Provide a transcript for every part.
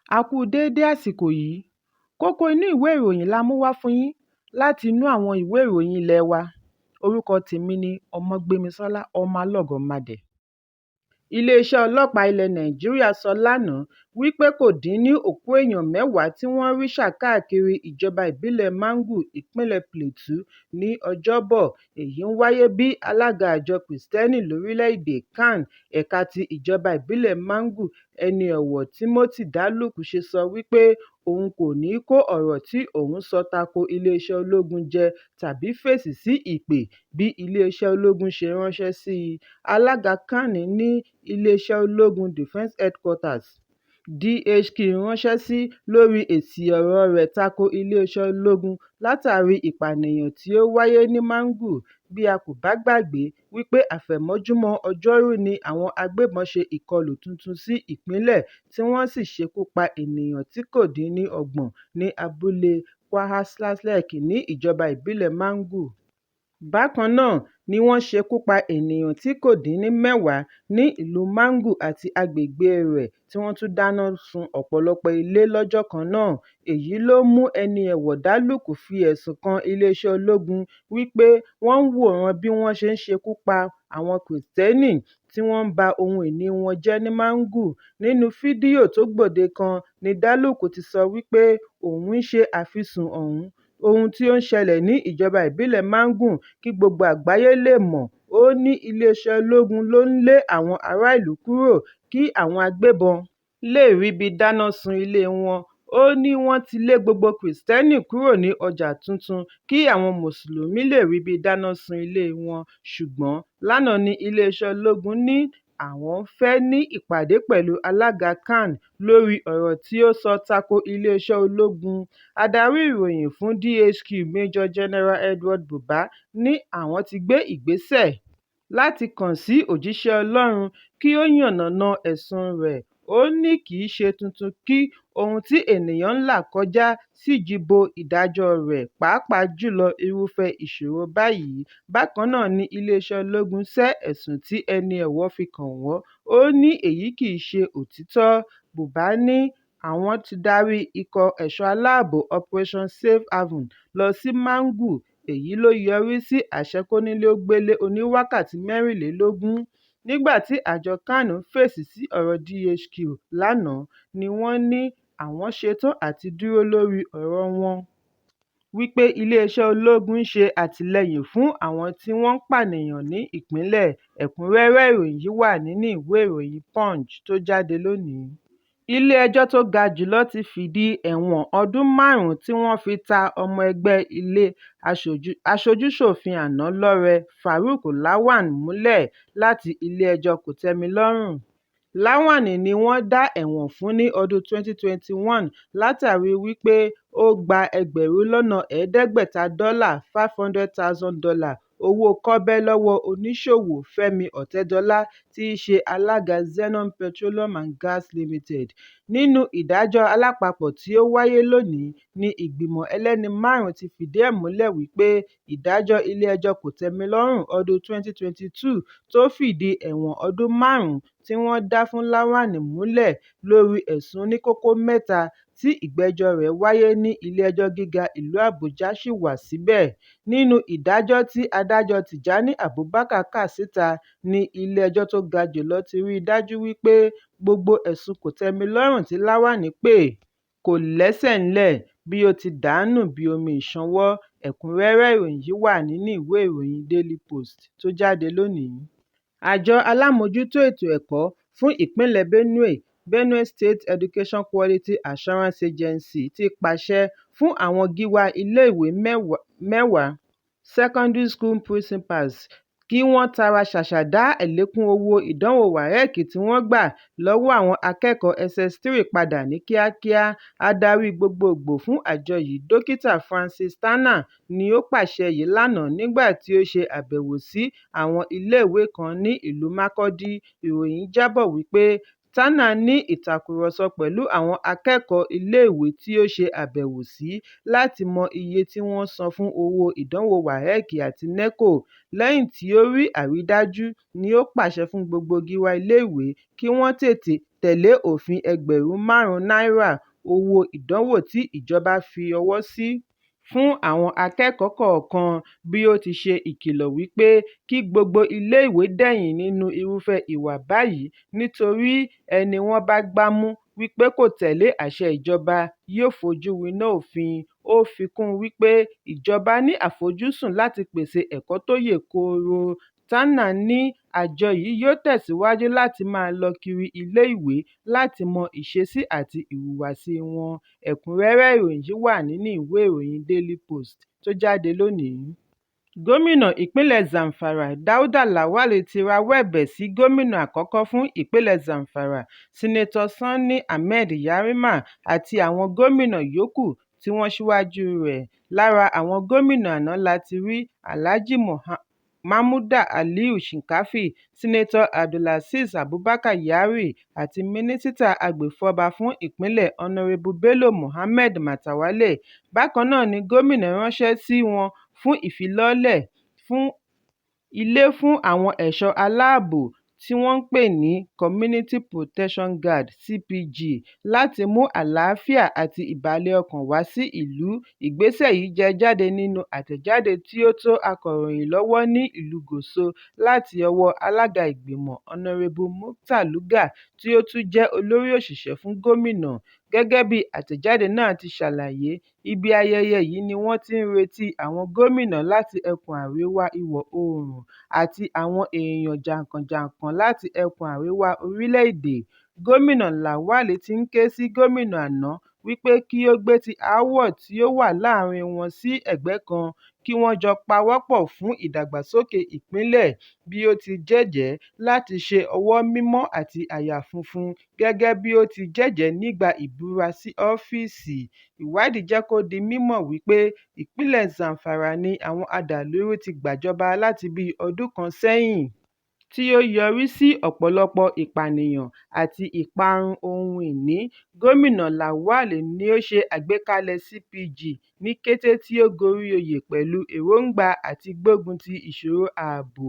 A kú déédé àsìkò yìí. Kókó inú ìwé ìròyìn la mú wá fún yín láti inú àwọn ìwé ìròyìn ilé wa. Orúkọ tèmi ni Ọmọgbémisọ́lá Ọmọlọ́gọ̀mádẹ. Iléeṣẹ́ ọlọ́pàá ilẹ̀ Nàìjíríà sọ lánàá wípé kò dín ní òkú èèyàn 10 tí wọ́n rí ṣà káàkiri ìjọba ìbílẹ̀ Mangu, ìpínlẹ̀ Plateau ní Ọjọ́bọ̀. Èyí ń wáyé bí alága Àjọ Kìrìsìtẹ́nì Lórílẹ̀-èdè (CAN) ẹ̀ka ti ìjọba ìbílẹ̀ Mangu, Ẹni ọ̀wọ̀ Timothy Daluk ṣe sọ wípé òun kò ní kó ọ̀rọ̀ tí òun sọ tako iléeṣẹ́ ológun jẹ tàbí fèsì sí ìpè bí iléeṣẹ́ ológun ṣe ránṣẹ́ sí i. Alága CAN ní iléeṣẹ́ ológun Defence Headquarters (DHQ) ránṣẹ́ sí lórí èsì ọ̀rọ̀ọ rẹ̀ tako iléeṣẹ́ ológun látàrí ìpànìyàn tí ó wáyé ní Mangu. Bí a kò bá gbàgbé wípé àfẹ̀mọ́júmọ́ Ọjọ́rú ni àwọn agbébọn ṣe ìkọlù tuntun sí ìpínlẹ̀ tí wọ́n sì ṣekú pa ènìyàn tí kò dín ní 30 ní abúlé Kwahaslalek ní ìjọba ìbílẹ̀ Mangu. Bákan náà ni wọ́n ṣekú pa ènìyàn tí kò dín ní 10 ní ìlú Mangu àti agbègbèe rẹ̀ tí wọ́n tún dáná sun ọ̀pọ̀lọpọ̀ ilé lọ́jọ́ kan náà. Èyí ló mú Ẹni ọ̀wọ̀ Daluk fi ẹ̀sùn kan iléeṣẹ́ ológun wípé wọ́n ń wòran bí wọ́n ṣe ń ṣekú pa àwọn Kìrìsìtẹ́nì tí wọ́n ń ba ohun ìníi wọn jẹ́ ní Mangu. Nínú fídíò tó gbòde kan ní Daluk ti sọ wípé òun ń ṣe àfisùn ohun tí ó ń ṣẹlẹ̀ ní ìjọba ìbílẹ̀ Mangu kí gbogbo àgbáyé lè mọ̀. Ó ní iléeṣẹ́ ológun ló ń lé àwọn ará ìlú kúrò kí àwọn agbébọn lè ríbi dáná sun ilée wọn. Ó ní wọ́n ti lé gbogbo Kìrìsìtẹ́nì kúrò ní Ọjà Tuntun kí àwọn Mùsùlùmí lè ríbi dáná sun ilée wọn. Ṣùgbọ́n lánàá ni iléeṣẹ́ ológun ní àwọn fẹ́ ní ìpàdé pẹ̀lú alága CAN lórí ọ̀rọ̀ tí ó sọ tako iléeṣẹ́ ológun. Adarí ìròyìn fún DHQ Major General Edward Buba ní àwọn ti gbé ìgbésẹ̀ láti kàn sí òjíṣẹ́ Ọlọ́run kí ó yànnàná ẹ̀sùn-un rẹ̀. Ó ní kì í ṣe tuntun kí ohun tí ènìyàn ń là kọjá ṣíji bo ìdájọ́ọ rẹ̀, pàápàá jù lọ irúfẹ́ ìṣòro báyìí. Bákan náà ni iléeṣẹ́ ológun sẹ́ ẹ̀sùn tí Ẹni ọ̀wọ̀ fi kàn wọ́n, ó ní èyí kì í ṣe òtítọ́. Buba ní àwọn ti darí ikọ̀ ẹ̀ṣọ́ aláàbò Operation Safe Haven lọ sí Mangu. Èyí ló yọrí sí àṣẹ kónílé-ó-gbélé oníwákàtí 24. Nígbà tí àjọ CAN ń fèsì sí ọ̀rọ̀ DHQ lánàá ni wọ́n ní àwọn ṣetán àti dúró lórí ọ̀rọ̀ wọn wípé iléeṣẹ́ ológun ń ṣe àtìlẹ́yìn fún àwọn tí wọ́n ń pànìyàn ní ìpínlẹ̀. Ẹ̀kúnrẹ́rẹ́ ìròyìn yìí wà nínú ìwé ìròyìn Punch tó jáde lónìí. Ilé-ẹjọ́ tó ga jù lọ ti fìdí ẹ̀wọ̀n ọdún 5 tí wọ́n fi ta ọmọ ẹgbẹ́ Ilé Aṣojú-ṣòfin àná lọ́rẹ Faruk Lawan múlẹ̀ láti Ilé-ẹjọ́ Kòtẹ́milọ́rùn. Lawan ni wọ́n dá ẹ̀wọ̀n fún ní ọdún 2021 látàríi wípé ó gba ẹgbẹ̀rún lọ́nà ẹ̀ẹ́dẹ́gbẹ̀ta dọ́là $500,000 owó kọ́bẹ́ lọ́wọ́ oníṣòwò Fẹ́mi Ọ̀tẹ́dọlá tí í ṣe alága Zenon Petroleum and Gas Limited. Nínú ìdájọ́ alápapọ̀ tí ó wáyé lónìí ní ìgbìmọ̀ ẹlẹ́ni márùn-ún ti fìdí ẹ̀ múlẹ̀ wípé ìdájọ́ Ilé-ẹjọ́ Kòtẹ́milọ́rùn ọdún 2022 tó fìdí ẹ̀wọ̀n ọdún 5 tí wọ́n dá fún Lawan múlẹ̀ lórí ẹ̀sùn oníkókó mẹ́ta tí ìgbẹ́jọ́ọ rẹ̀ wáyé ní Ilé-ẹjọ́ Gíga Ìlú Àbújá ṣì wà síbẹ̀. Nínú ìdájọ́ tí adájọ́ Tijani Abubakar kà síta ní Ilé-ẹjọ́ tó ga jù lọ ti rí i dájú wípé gbogbo ẹ̀sùn kòtẹ́milọ́rùn tí Lawan pè kò lẹ́sẹ̀ ńlẹ̀ bí ó ti dà nù bí omi ìṣanwọ́. Ẹ̀kúnrẹ́rẹ́ ìròyìn yìí wà nínú ìwé ìròyìn Daily Post tó jáde lónìí. Àjọ alámòójútó ètò ẹ̀kọ́ fún ìpínlẹ̀ Benue, Benue State Education Quality Assurance Agency, ti pàṣẹ fún àwọn gíwá iléèwé 10 secondary school principals kí wọ́n tara ṣàṣà dá àlékún owó ìdánwò WAEC tí wọ́n gbà lọ́wọ́ àwọn akẹ́kọ̀ọ́ SS3 padà ní kíákíá. Adarí gbogboògbò fún àjọ yìí, Dókítà Francis Tana ni ó pàṣẹ yìí lánàá nígbà tí ó ṣe àbẹ̀wò sí àwọn iléèwé kan ní ìlú Makurdi. Ìròyìn jábọ̀ wípé Tánà ní ìtàkúrọ̀sọ̀ pẹ̀lú àwọn akẹ́kọ̀ọ́ iléèwé tí ó ṣe àbẹ̀wò sí láti mọ iye tí wọ́n san fún owó ìdánwò WAEC àti NECO. Lẹ́yìn tí ó rí àrídájú ni ó pàṣẹ fún gbogbo gíwá iléèwé kí wọ́n tẹ̀lé òfin ẹgbẹ̀rún márùn-ún náírà owó ìdánwò tí ìjọba fi ọwọ́ sí fún àwọn akẹ́kọ̀ọ́ kọ̀ọ̀kan bí ó ti ṣe ìkìlọ̀ wípé kí gbogbo iléèwé dẹ̀yìn nínú irúfẹ́ ìwà báyìí nítorí ẹni wọ́n bá gbámú wípé kò tẹ̀lé àṣẹ ìjọba yóò fojú winá òfin. Ó fi kún un wípé ìjọba ní àfojúsùn láti pèsè ẹ̀kọ́ tó yè kooro. Tánà ní àjọ yìí yóò tẹ̀síwájú láti máa lọ kiri iléèwé láti mọ ìṣesí àti ìhùwàsí wọn. Ẹ̀kúnrẹ́rẹ́ ìròyìn yìí wà nínú ìwé ìròyìn Daily Post tó jáde lónìí. Gómìnà ìpínlẹ̀ Zamfara Dauda Lawal ti rawọ́ ẹ̀bẹ̀ sí gómìnà àkọ́kọ́ fún ìpínlẹ̀ Zamfara, Senator Sanni Ahmed Yerima àti àwọn gómìnà yòókù tí wọ́n ṣíwájú rẹ̀. Lára àwọn gómìnà àná la ti rí Alhaji Mahmuda Aliyu Shinkafi, Senator Abdulaziz Abubakar Kyari àti Mínísítà agbèfọ́ba fún ìpínlẹ̀ Honorable Bello Muhammad Matawalle. Bákan náà ni gómìnà ránṣẹ́ sí wọn fún ìfilọ́lẹ̀ ilé fún àwọn ẹ̀ṣọ́ aláàbò tí wọ́n pè ní Community Protection Guard (CPG) láti mú àlàáfíà àti ìbàlẹ̀ ọkàn wá sí ìlú. Ìgbésẹ̀ yìí jẹ jáde nínú àtẹ̀jáde tí ó tó akọ̀ròyìn lọ́wọ́ ní ìlú Gusau láti ọwọ́ alága ìgbìmọ̀, Honorable Mukhtar Lugga tí ó tún jẹ́ olórí òṣìṣẹ́ fún gómìnà. Gẹ́gẹ́ bí àtẹ̀jáde náà ti ṣàlàyé, ibi ayẹyẹ yìí ni wọ́n ti ń retí àwọn gómìnà láti ẹkùn àríwá ìwọ̀-oòrùn àti àwọn èèyàn jàǹkànjàǹkàn láti ẹkùn àríwá orílẹ̀-èdè. Gómìnà Lawal ti ń ké sí gómìnà àná wípé kí ó gbé ti aáwọ̀ tí ó wà láàárín wọn sí ẹ̀gbẹ́ kan kí wọ́n jọ pawọ́pọ̀ fún ìdàgbàsókè ìpínlẹ̀ bí ó ti jẹ́jẹ̀ẹ́ láti ṣe ọwọ́ mímọ́ àti àyà funfun gẹ́gẹ́ bí ó ti jẹ́jẹ̀ẹ́ nígbà ìbúra sí ọ́fíìsì. Ìwádìí jẹ́ kó di mímọ̀ wípé ìpínlẹ̀ Zamfara ni àwọn adàlúrú ti gbàjọba láti bíi ọdún kan sẹ́yìn tí ó yọrí sí ọ̀pọ̀lọpọ̀ ìpànìyàn àti ìparun ohun ìní. Gómìnà Lawal ni ó ṣe àgbékalẹ̀ CPG ní kété tí ó gorí oyè pẹ̀lú èròńgbà àti gbógun ti ìṣòro ààbò.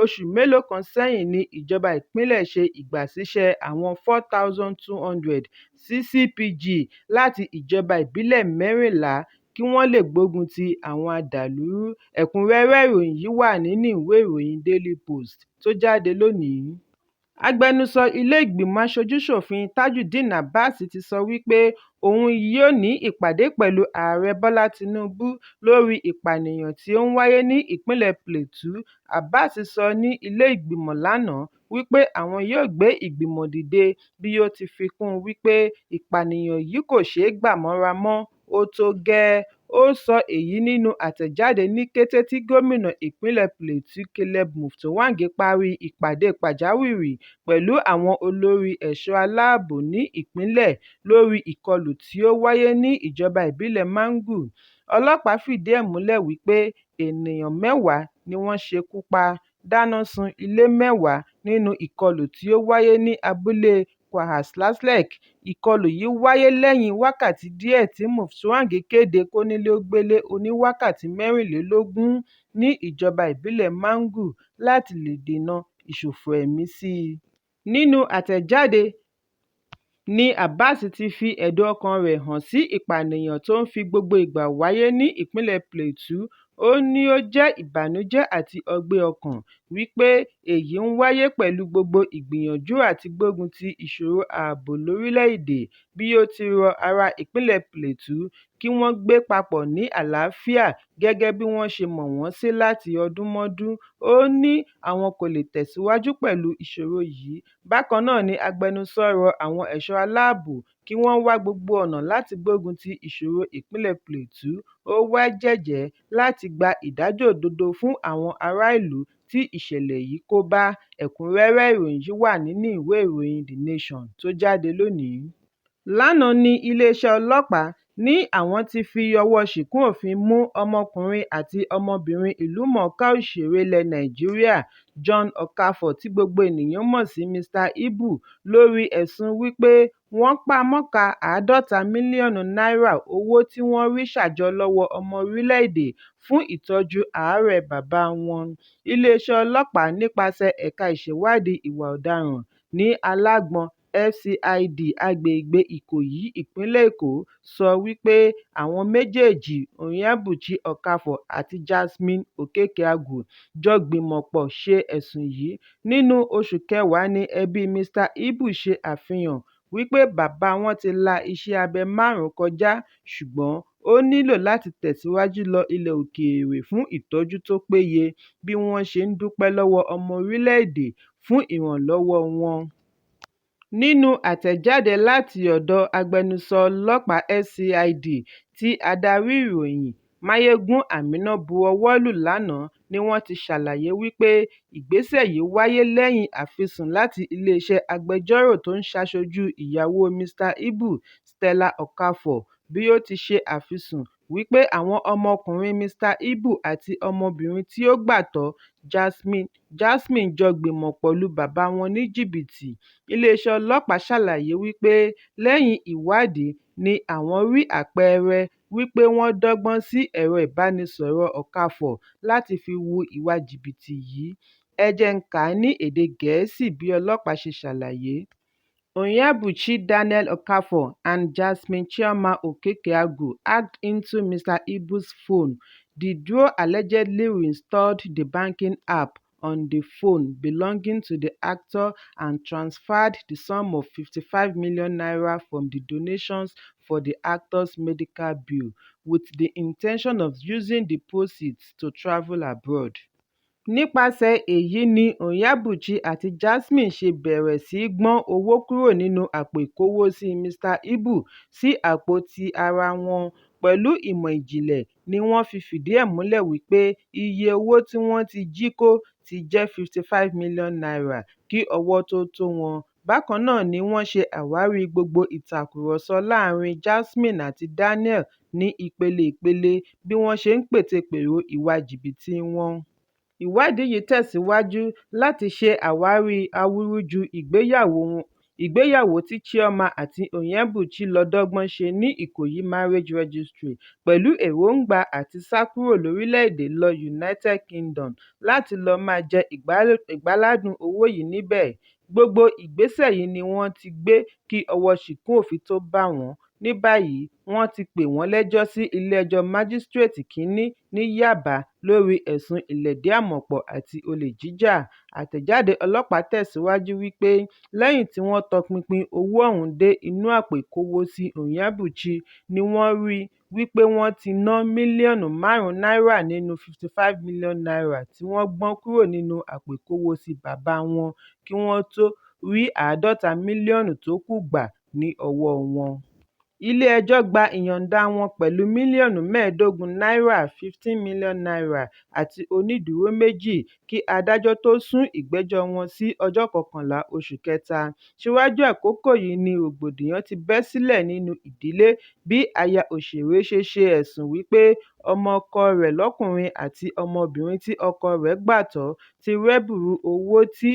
Oṣù mélòó kan sẹ́yìn ní ìjọba ìpínlẹ̀ ṣe ìgbasíṣẹ́ àwọn 4,200 sí CPG láti ìjọba ìbílẹ̀ 14 kí wọ́n lè gbógun ti àwọn adàlúrú. Ẹ̀kúnrẹ́rẹ́ ìròyìn yìí wà nínú ìwé ìròyìn Daily Post tó jáde lónìí. Agbẹnusọ ilé ìgbìmọ̀ aṣojú-ṣòfin Tajudeen Abbas ti sọ wípé òun yóò ní ìpàdé pẹ̀lú Ààrẹ Bọ́lá Tinubu lórí ìpànìyàn tí ó ń wáyé ní ìpínlẹ̀ Plateau. Abbas sọ ní ilé ìgbìmọ̀ lánàá wípé àwọn yóò gbé ìgbìmọ̀ dìde bí ó ti fi kún un wípé ìpànìyàn yìí kò ṣeé gbà mọ́ra mọ́, ó tó gẹ́. Ó sọ èyí nínú àtẹ̀jáde ní kété tí gómìnà ìpínlẹ̀ Plateau Caleb Mutfwang parí ìpàdé pàjáwìrì pẹ̀lú àwọn olórí ẹ̀ṣọ́ aláàbò ní ìpínlẹ̀ lórí ìkọlù tí ó wáyé ní ìjọba ìbílẹ̀ Mangu. Ọlọ́pàá fìdí ẹ̀ múlẹ̀ wípé ènìyàn mẹ́wàá ni wọ́n ṣekú pa, dáná sun ilé mẹ́wàá nínú ìkọlù tí ó wáyé ní abúlé Kwahaslalek. Ìkọlù yìí wáyé lẹ́yìn wákàtí díẹ̀ tí Mutfwang kéde kónílé-ó-gbélé oníwákàtí 24 ní ìjọba ìbílẹ̀ Mangu láti lè dènà ìṣòfò ẹ̀mí sí i. Nínú àtẹ̀jáde ní Abbas ti fi ẹ̀dùn ọkàn-an rẹ̀ hàn sí ìpànìyàn tó ń fi gbogbo ìgbà wáyé ní ìpínlẹ̀ Plateau. Ó ní ó jẹ́ ìbànújẹ́ àti ọgbẹ́ ọkàn wípé èyí ń wáyé pẹ̀lú gbogbo ìgbìyànjú àti gbógun ti ìṣòro ààbò lórílẹ̀-èdè bí ó ti rọ ará ìpínlẹ̀ Plateau kí wọ́n gbé papọ̀ ní àlàáfíà gẹ́gẹ́ bí wọ́n ṣe mọ̀ wọ́n sí láti ọdúnmọ́dún. Ó ní àwọn kò lè tẹ̀síwájú pẹ̀lú ìṣòro yìí. Bákan náà ni agbẹnusọ rọ àwọn ẹ̀ṣọ́ aláàbò kí wọ́n wá gbogbo ọ̀nà láti gbógun ti ìṣòro ìpínlẹ̀ Plateau. Ó wá jẹ́jẹ̀ẹ́ láti gba ìdájọ́ òdodo fún àwọn ará ìlú tí ìṣẹ̀lẹ̀ yìí kó bá. Ẹ̀kúnrẹ́rẹ́ ìròyìn yìí wà nínú ìwé ìròyìn The Nation tó jáde lónìí. Lánàá ní iléeṣẹ́ ọlọ́pàá Ní àwọn ti fi ọwọ́ ṣìkún òfin mú ọmọkùnrin àti ọmọbìnrin ìlúmọ̀ọ́ká òṣèré ilẹ̀ Nàìjíríà John Okafor tí gbogbo ènìyàn mọ̀ sí Mr. Ibu lórí ẹ̀sùn wípé wọ́n pamọ́ka 50 mílíọ̀nù náírà owó tí wọ́n rí ṣà jọ lọ́wọ́ ọmọ orílẹ̀-èdè fún ìtọ́jú àárẹ̀ bàbáa wọn. Iléeṣẹ́ ọlọ́pàá nípasẹ̀ Ẹ̀ka Ìṣèwádìí Ìwà Ọ̀daràn ní Alágbọ̀n FCID, agbègbèe Ìkòyí, ìpínlẹ̀ Èkó, sọ wípé àwọn méjèèjì, Onyebuchi Okafor àti Jasmine Okeke-Agwu jọ gbìmọ̀pọ̀ ṣe ẹ̀sùn yìí. Nínú oṣù kẹwàá ni ẹbí Mr. Ibu ṣe àfihàn wípé bàbáa wọn ti la iṣẹ́ abẹ márùn-ún kọjá ṣùgbọ́n ó nílò láti tẹ̀síwájú lọ ilẹ̀ òkèèrè fún ìtọ́jú tó péye bí wọ́n ṣe ń dúpẹ́ lọ́wọ́ ọmọ orílẹ̀-èdè fún ìrànlọ́wọ́ wọn. Nínú àtẹ̀jáde láti ọ̀dọ̀ agbẹnusọ ọlọ́pàá FCID tí adarí ìròyìn Mayegun Amina bu ọwọ́ lù lánàá ni wọ́n ti ṣàlàyé wípé ìgbésẹ̀ yìí wáyé lẹ́yìn àfisùn láti iléeṣẹ́ agbẹjọ́rò tó ń ṣaṣojú ìyàwóo Mr. Ibu, Stella Okafor, bí ó ti ṣe àfisùn wípé àwọn ọmọkùnrin Mr. Ibu àti ọmọbìnrin tí ó gbà tọ́ Jasmine jọ gbìmọ̀pọ̀ lu bàbáa wọn ní jìbìtì. Iléeṣẹ́ ọlọ́pàá ṣàlàyé wípé lẹ́yìn ìwádìí ni àwọn rí àpẹẹrẹ wípé wọ́n dọ́gbọ́n sí ẹ̀rọ ìbánisọ̀rọ̀ Okafor láti fi hu ìwà jìbìtì yìí. Ẹ jẹ́ n kà á ní èdè Gẹ̀ẹ́sì bí ọlọ́pàá ṣe ṣàlàyé. Onyebuchi Daniel Okafor and Jasmine Chioma Okeke-Agwu hacked into Mr. Ibu's phone. The duo allegedly reinstalled the banking app on the phone belonging to the actor and transferred the sum of 55 million naira from the donations for the actor's medical bill, with the intention of using the proceeds to travel abroad. Nípasẹ̀ èyí ni Onyebuchi àti Jasmine ṣe bẹ̀rẹ̀ síí gbọ́n owó kúrò nínú àpò ìkówósí Mr. Ibu sí àpò ti ara wọn. Pẹ̀lú ìmọ̀ ìjìnlẹ̀ ni wọ́n fi fìdí ẹ̀ múlẹ̀ wípé iye owó tí wọ́n ti jí kó ti jẹ́ 55 mílíọ̀nù naira kí ọwọ́ tóó tó wọn. Bákan náà ni wọ́n ṣe àwárí gbogbo ìtàkúrọ̀sọ̀ láàárín Jasmine àti Daniel ní ìpele-ìpele bí wọ́n ṣe ń pètepèrò ìwà jìbìtì wọn. Ìwádìí yìí tẹ̀síwájú láti ṣe àwárí awúrúju ìgbéyàwó tí Chioma àti Onyebuchi lọ dọ́gbọ́n ṣe ní Ikoyi Marriage Registry pẹ̀lú èròńgbà àti sá kúrò lórílẹ̀-èdè lọ United Kingdom láti lọ máa jẹ ìgbáládùn owó yìí níbẹ̀. Gbogbo ìgbésẹ̀ yìí ni wọ́n ti gbé kí ọwọ́ ṣìkún òfin tóó bá wọn. Ní báyìí, wọ́n ti pè wọ́n lẹ́jọ́ sí Ilé-ẹjọ́ Májísíréètì Kìíní ní Yábà lórí ẹ̀sùn ìlẹ̀dí-àmọ̀pọ̀ àti olè jíjà. Àtẹ̀jáde ọlọ́pàá tẹ̀síwájú wípé lẹ́yìn tí wọ́n tọpinpin owó ọ̀hún dé inú àpò ìkówósí Onyebuchi ni wọ́n rí wípé wọ́n ti ná mílíọ̀nù márùn-ún náírà nínú 55 mílíọ̀nù naira tí wọ́n gbọ́n kúrò nínú àpò ìkówósí bàbáa wọn kí wọ́n tóó rí 50 mílíọ̀nù tó kù gbà ní ọwọ́ wọn. Ilé-ẹjọ́ gba ìyọ̀ǹda wọn pẹ̀lú mílíọ̀nù 15 náírà 15 million naira àti onídùúró méjì kí adájọ́ tó sún ìgbẹ́jọ́ wọn sí ọjọ́ kọkànlá oṣù kẹta. Síwájú àkókò yìí ni rògbòdìyàn ti bẹ́ sílẹ̀ nínú ìdílé bí aya òṣèré ṣe ṣe ẹ̀sùn wípé ọmọ ọkọ rẹ̀ lọ́kùnrin àti ọmọbìnrin tí ọkọ rẹ̀ gbà tọ́ ti rẹ́bùrú owó tí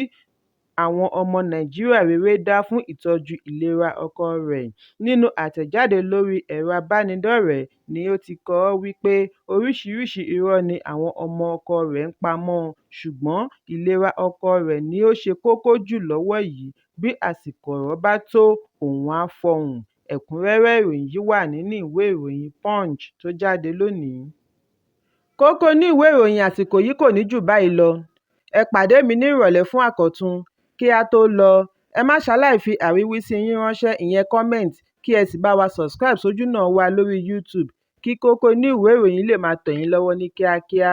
àwọn ọmọ Nàìjíríà rere dá fún ìtọ́jú ìlera ọkọ rẹ̀. Nínú àtẹ̀jáde lórí ẹ̀rọ ìbánidọ́rẹ̀ẹ́ ní ó ti kọ ọ́ wípé oríṣiríṣi irọ́ ni àwọn ọmọ ọkọ rẹ̀ ń pa mọ́ ọn ṣùgbọ́n ìlera ọkọ rẹ̀ ni ó ṣe kókó jù lọ́wọ́ yìí, bí àsìkò ọ̀rọ̀ bá tó òun á fọhùn. Ẹ̀kúnrẹ́rẹ́ ìròyìn yìí wà nínú ìwé ìròyìn Punch tó jáde lónìí. Kókó inú ìwé ìròyìn àsìkò yìí kò ní jù báyìí lọ. Ẹ pàdé mi ní ìrọ̀lẹ́ fún àkọ́tún. Kí á tó lọ, ẹ má ṣaláì fi àríwísí yín ránṣẹ́ ìyẹn comment kí ẹ sì bá wa subscribe sójúnà wa lórí YouTube kí kókó inú ìwé ìròyìn lè máa tẹ̀ yín lọ́wọ́ ní kíákíá.